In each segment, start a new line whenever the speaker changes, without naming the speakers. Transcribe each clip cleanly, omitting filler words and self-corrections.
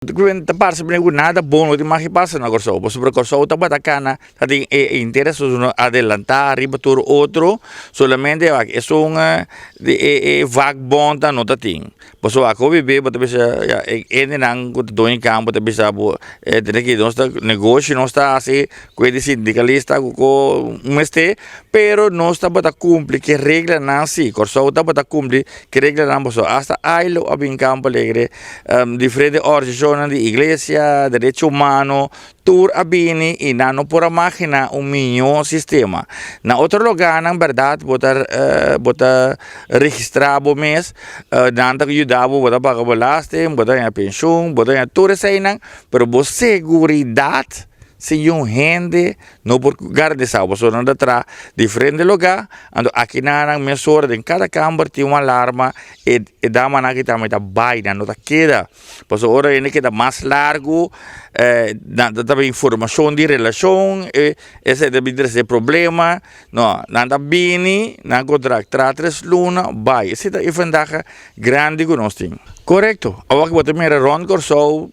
Ta parse bini ku nada bon no tin mas ke pasa na Kòrsou, pasobra Kòrsou tabata kana ta tin e interes adelantá riba tur otro, solamente wak esun di e vakbondnan no ta tin. Pasobra wak hopi be bo ta bisa ya e hendenan ku ta doño kampo ta bisa bo e tene ki nos ta negoshi nos ta hasi ku e di sindikalista ku ko mester, pero nos tabata kumpli ku e reglanan si, Kòrsou tabata kumpli ku e reglanan pasobra asta ILO a bin Campo Alegre. Diferente organisashonnan di iglesia, derecho humano, tur a bini i nan no por a magina un mihó sistema. Na otro lugánan bèrdat bo ta bo ta registrá bo mes, nan ta yuda bo, bo ta paga belasting, bo ta haña penshun, bo ta haña tur eseinan, pero bo seguridat si un hende no por garantisa bo. Pasobra nan ta traha diferente lugá, anto aki nan nan mesora den kada kamber tin un alarma. E e damanan aki tambe ta bai, nan no ta keda. Pasobra ora hende keda mas largu, nan ta tabatin informashon di relashon, e esei ta bin trese problema. No, nan ta bini, nan kontrakt traha 3 luna, bai. Esei ta e ventaha grandi ku nos tin. Korekto. Awor ku bo ta mira rònt Kòrsou,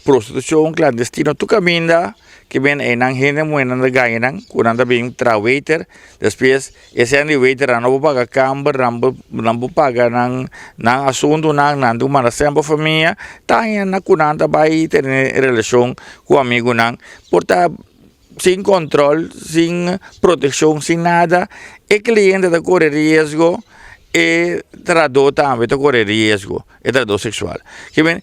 prostitushon klandestino tur kaminda ke men einan hende muhernan ta gaña nan ku nan ta bin traha waiter, despues esei di waiter nan no por paga kamber, nan por nan por paga nan nan asuntunan, nan tin ku manda semper famia, ta haña nan ku nan ta bai tene relashon ku amigunan por ta sin control, sin protekshon, sin nada, e kliente ta kore riesgo, e trahadó tambe ta kore riesgo, e trahadó seksual. Ke men,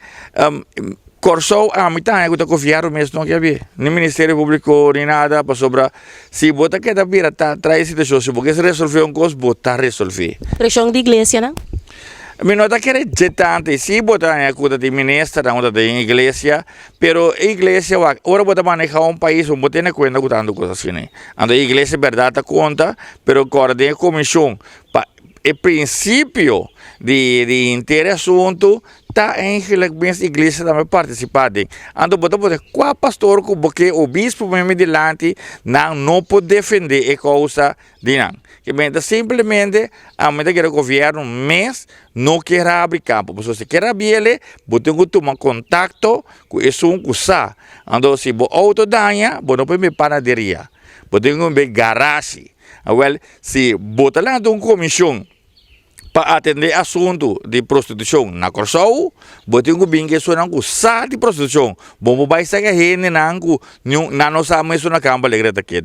Kòrsou ami ta haña ku ta gobièrnu mes no ke habí, ni Ministerio Públiko ni nada, pasobra si bo ta keda bira ta trae situashon, si bo ke resolvé un kos, bo ta resolvé.
Preshon di iglesianan?
Mi no ta kere dje tantu, i si bo ta haña ku ta tin ministernan ku ta den iglesia, pero e iglesia wak, ora bo ta manehá un pais bo tene kuenta ku tantu kos asina. Anto e iglesia bèrdat ta konta, pero kòrda den e komishon pa e prinsipio di di henter e asuntu ta eigenlijk mes iglesia tambe partisipá den. Anto bo ta pone kua pastor ku bo ke obispo meme dilanti nan no por defendé e kousa di nan. Ke men ta simplemente ami ta kere gobièrnu mes no kier habri kampo pasobra si kier habiele bo tin ku tuma kontakto ku esun ku sa. Anto si bo outo daña bo no por bin panaderia bo tin ku bin garashi. Awèl si bo ta lanta un komishon pa atendé asuntu di prostitushon na Kòrsou, bo tin ku bin ku esunnan ku sa di prostitushon. Bo por bai saka hendenan ku niun nan no sa mes unda Campo Alegre ta keda.